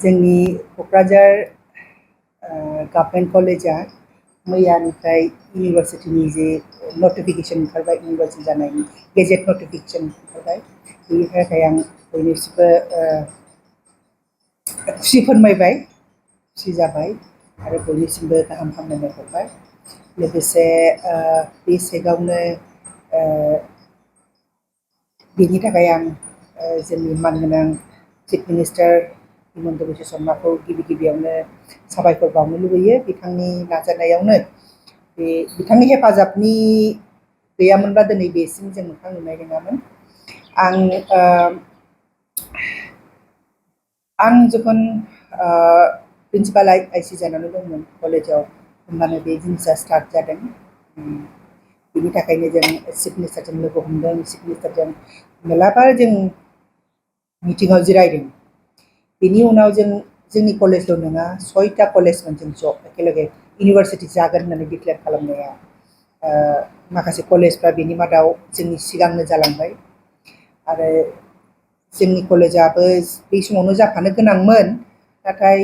जोंनि क'क्राझार गभर्नमेंट कलेजा मैयानिफ्राय इउनिभार्सिटिनि जे नटिफिकेसन ओंखारबाय इउनिभार्सिटि जानायनि गेजेट नटिफिकेसन ओंखारबाय बेनि थाखाय आं बयनिसिमबो खुसि फोरमायबाय खुसि जाबाय आरो बयनिसिमबो गाहाम हामलायनाय हरबाय लोगोसे बे सेगावनो बेनि थाखाय आं जोंनि मानगोनां चिफ मिनिस्टार हिमन्त बिश्व शर्माखौ गिबियावनो साबायखर बावनो लुबैयो बिथांनि नाजानायावनो बे बिथांनि हेफाजाबनि गैयामोनब्ला दिनै बेसिम जों मोखां नुनाय नङामोन आं जेखन प्रिन्सिपाल आइसि जानानै दंमोन कलेजाव होमबानो बे जिनिसा स्टार्ट जादों बिनि थाखायनो जों चिफ मिनिस्टारजों लोगो हमदों चिफ मिनिस्टारजों मेलाबार जों मिटिङाव जिरायदों बेनि उनाव जोंनि कलेजल' नङा 6टा कलेजमोन जों ज' एखेलगे इउनिभार्सिटि जागोन होननानै डिक्लेयार खालामनाया माखासे कलेजफ्रा बेनि मादाव जोंनि सिगांनो जालांबाय आरो जोंनि कलेजाबो बे समावनो जाफानो गोनांमोन नाथाय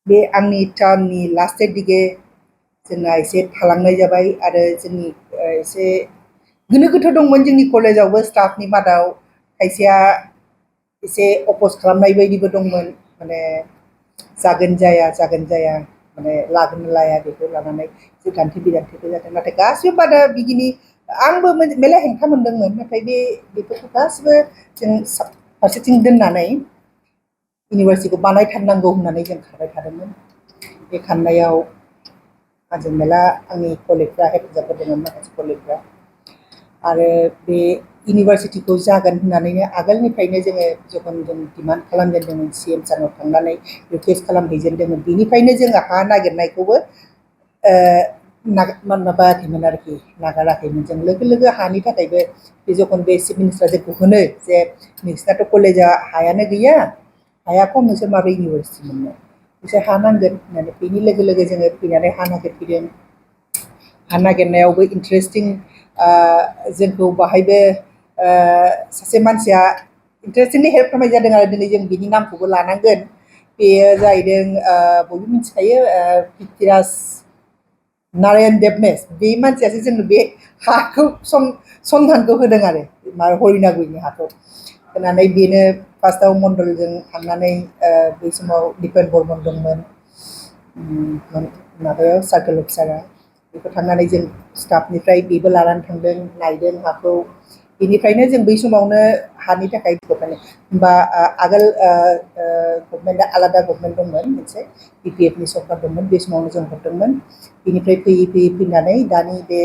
बे आंनि टार्मनि लास्ट दिगे जोंना एसे थालांनाय जाबाय आरो जोंनि एसे गोनो गोथो दंमोन जोंनि कलेजावबो स्टाफनि मादाव खायसेया एसे अपस खालामनाय बायदिबो दंमोन माने जागोन जाया माने लागोन लाया बेखौ लानानै जे दान्थे बिदान्थेबो जादों नाथाय गासिबो बादा बिगिनि आंबो मेरला हेंथा मोनदोंमोन नाथाय बेफोरखौ गासिबो जों फारसेथिं दोननानै इउनिभार्सिटिखौ बानायथारनांगौ होननानै जों खारबाय थादोंमोन बे खारनायाव आंजों मेरला आंनि कलिगफ्रा हेफाजाब होदोंमोन माखासे कलिगफ्रा आरो बे इउनिभार्सिटिखौ जागोन होननानैनो आगोलनिफ्रायनो जोङो जेखन जों डिमान्ड खालामजेनदोंमोन CM सारनाव थांनानै रिकुवेस्ट खालामहैजेनदोंमोन बेनिफ्रायनो जोङो हा नागिरनायखौबो माबायाखैमोन आरोखि नागाराखैमोन जों लोगो हानि थाखायबो बे जेखन बे चिफ मिनिस्टार जोंखौ होनो जे नोंसिनाथ' कलेजा हायानो गैया हाया खम नोंसोर माबोरै इउनिभार्सिटि मोननो बिसोर हा नांगोन होननानै बेनि लोगो जोङो फैनानै हा नागिरफैदों हा नागिरनायावबो इन्टारेस्टिं जोंखौ बाहायबो सासे मानसिया इन्टारेस्टिंलि हेल्प खालामनाय जादों आरो दिनै जों बिनि नामखौबो लानांगोन बेयो जाहैदों बयबो मिथिखायो पृथ्वीराज नारायण देबनेस बे मानसियासो जोंनो बे हाखौ संधानखौ होदों आरो हरिनागुरिनि हाखौ होनानै बेनो फार्स्टआव मण्डलजों थांनानै बै समाव दिपेन बर्मन दंमोन माबायाव सार्कोल अफिसारा बेखौ थांनानै जों स्टाफनिफ्राय बेबो लानानै थांदों नायदों हाखौ बेनिफ्रायनो जों बै समावनो हानि थाखाय होमबा आगोल गभर्नमेन्टआ आलादा गभर्नमेन्ट दंमोन मोनसे BPF नि सरकार दंमोन बे समावनो जों हरदोंमोन बेनिफ्राय फैयै फैनानै दानि बे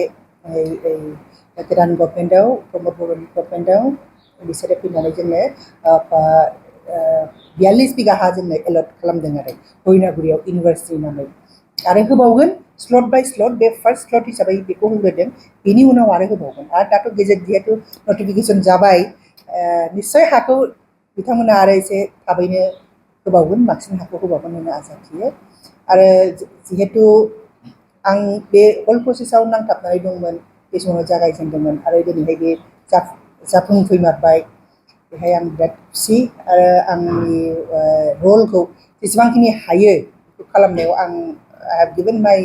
गोदान गभर्नमेन्टआव प्रमद बर'नि गभर्नमेन्टआव बिसोरो फैनानै जोंनो 42 बिघा हा जोंनो एलट खालामदों आरो हरिनागुरियाव इउनिभार्सिटिनि नामै आरो होबावगोन स्लट बाय स्लट बे फार्स्ट स्लट हिसाबै बेखौ होग्रोदों बेनि उनाव आरो होबावगोन आरो दाथ' गेजेट जिहेतु नटिफिकेसन जाबाय निस्सय हाखौ बिथांमोना आरो एसे थाबैनो होबावगोन बांसिन हाखौ होबावगोन होननो आसा थियो आरो जिहेतु आं बे हल प्रसेसआव नांथाबनानै दंमोन बे समाव जागायजेनदोंमोन आरो दिनैहाय बे जाफुंफैमारबाय बेहाय आं बिराद खुसि आरो आंनि रलखौ जेसेबांखिनि हायो बेखौ खालामनायाव आं I have given my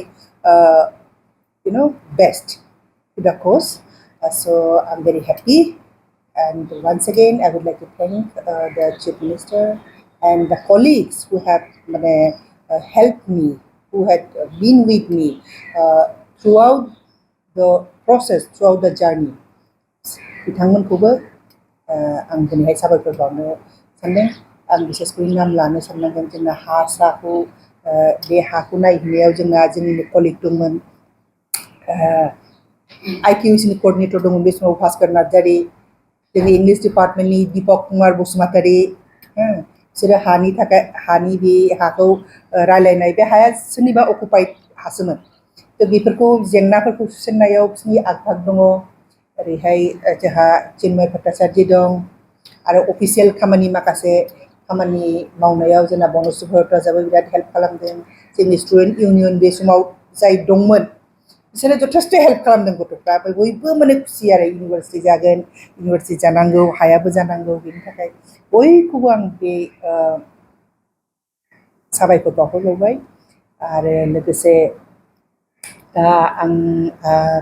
best to the cause so I'm very happy and once again I would like to thank the Chief Minister and the colleagues who have helped me who had been with me throughout the process throughout the journey बिथांमोनखौबो आं दिनैहाय साबायखर बावनो सानदों आं बिसेसकरि नाम लानो साननांगोन जोंना हाखौ बे हाखौ नायहैनायाव जोंनिनो कलिग दंमोन IQAC नि कर्डिनेटर दंमोन बे समाव भास्कर नार्जारि जोंनि इंलिश डिपार्टमेन्टनि दीपक कुमार बसुमतारी बिसोरो हानि बे हाखौ रायलायनाय बे हाया सोरनिबा अकुपाइड हासोमोन थ' बेफोरखौ जेंनाफोरखौ सुस्रांनायाव बिसोरनि आगभाग दङ ओरैहाय जोंहा चिन्मय भट्टाचार्य दं आरो अफिसियेल खामानि माखासे खामानि मावनायाव जोंना बनस्रि भरद्वाजाबो बिराद हेल्प खालामदों जोंनि स्टुडेन्ट इउनियन बे समाव जाय दंमोन बिसोरो जथेस्थ हेल्प खालामदों गथ'फ्रा बयबो माने खुसि आरो इउनिभार्सिटि जागोन इउनिभार्सिटि जानांगौ हायाबो जानांगौ बेनि थाखाय बयखौबो आं बे साबायखर बावहरबावबाय आरो लोगोसे दा आं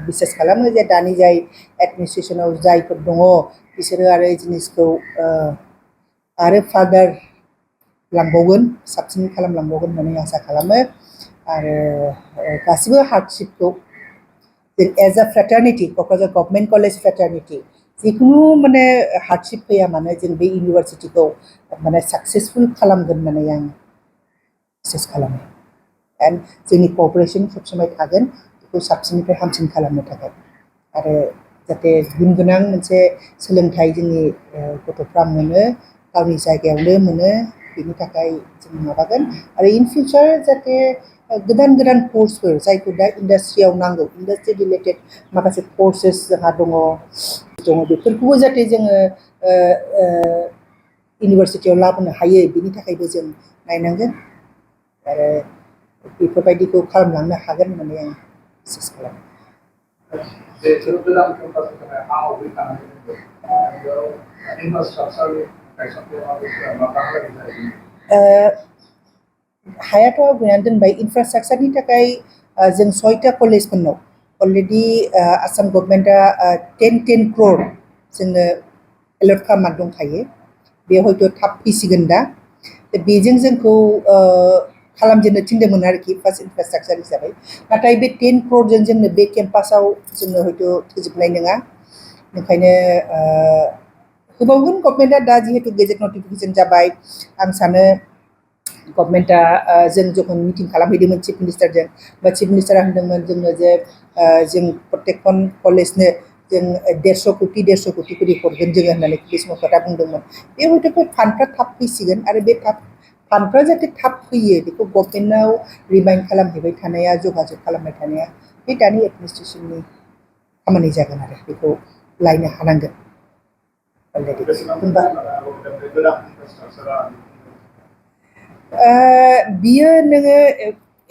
बिसास खालामो जे दानि जाय एडमिनिस्ट्रेसनाव जायफोर दङ बिसोरो आरो এই जिनिसखौ आरो फार्दार लांबावगोन साबसिन खालामलांबावगोन होननानै आसा खालामो आरो गासिबो हार्डशिपखौ as a fraternity Kokrajhar government college fraternity जिखुनु माने हार्डशिप फैया मानो जों बे इउनिभार्सिटिखौ माने साक्सेसफुल खालामगोन होननानै आं बिसास खालामो एन्ड जोंनि क'अपारेसन सब समाय थागोन बेखौ साबसिननिफ्राय हामसिन खालामनो थाखाय आरो जाहाथे गुन गोनां मोनसे सोलोंथाइ जोंनि गथ'फ्रा मोनो गावनि जायगायावनो मोनो बेनि थाखाय जों माबागोन आरो इन फिउचार जाहाथे गोदान गोदान कर्सफोर जायखौ दा इन्डास्ट्रियाव नांगौ इन्डास्ट्रि रिलेटेड माखासे कर्सेस जोंहा दङ बेफोरखौबो जाहाथे जोङो इउनिभार्सिटियाव लाबोनो हायो बेनि थाखायबो जों नायनांगोन आरो बेफोरबायदिखौ खालामलांनो हागोन होननानै आं बिसास खालामो हायाथ' आवग्रिनानै दोनबाय इनफ्रास्ट्राक्चारनि थाखाय जों 6टा कलेजफोरनाव अलरेडि आसाम गभर्नमेन्टआ 10 crore जोंनो एलट खालामनानै दंखायो बे हयथ' थाब फैसिगोन दा बेजों जोंखौ खालामजेननो थिनदोंमोन आरोखि फार्स्ट इनफ्रास्ट्राक्चार हिसाबै नाथाय बे 10 crore जोंनो बे केम्पासाव जोंनो हयथ' थोजोबनाय नङा ओंखायनो होबावगोन गभर्नमेन्टआ दा जिहेतु गेजेट नटिफिकेसन जाबाय आं सानो गभर्नमेन्टआ जों जखन मिटिं खालामहैदोंमोन चिफ मिनिस्टारजों बा चिफ मिनिस्टारा होनदोंमोन जोंनो जे जों प्रत्येकखन कलेजनो जों 150 कोटि करि हरगोन जोङो होननानै बे समाव खोथा बुंदोंमोन बे हयथ' बे फान्डफ्रा थाब फैसिगोन आरो बे फान्डफ्रा जाहाथे थाब फैयो बेखौ गभर्नमेन्टआव रिमाइन्ड खालामहैबाय थानाया जगाजग खालामबाय थानाया बे दानि एडमिनिस्ट्रेसननि खामानि जागोन आरो बेखौ लायनो हानांगोन अलरेडि बियो नोङो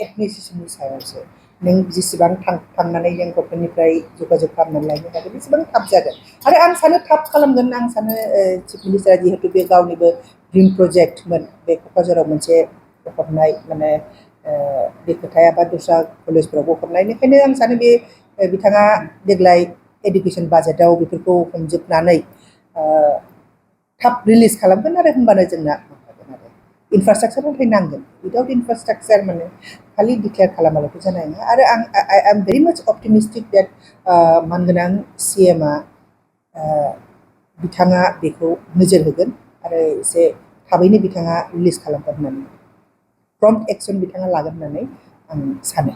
एडमिनिस्ट्रेसननि सायावसो नों जेसेबां थांनानै जों गभर्नमेन्टनिफ्राय जगाजग खालामनानै लायनो हागोन बेसेबां थाब जागोन आरो आं सानो थाब खालामगोन आं सानो चिफ मिनिस्टारा जिहेतु बे गावनिबो ड्रिम प्रजेक्टमोन बे क'क्राझाराव मोनसे हरनाय माने बे खोथाया बा दस्रा कलेजफोरावबो हरनाय बेनिखायनो आं सानो बे बिथाङा देग्लाय एडुकेसन बाजेटआव बेफोरखौ हमजोबनानै थाब रिलिज खालामगोन आरो होमबानो जोंना इनफ्रास्ट्राक्चार नाथाय नांगोन उइदाउट इनफ्रास्ट्राक्चार माने खालि डिक्लेयार खालामाल'थ' जानाय नङा आरो आइ एम भेरि माच अपटिमिस्टिक डेट मानगोनां CMआ बिथाङा बेखौ नोजोर होगोन आरो एसे थाबैनो बिथाङा रिलिज खालामगोन होननानै प्रम्प्ट एक्सन बिथाङा लागोन होननानै आं सानो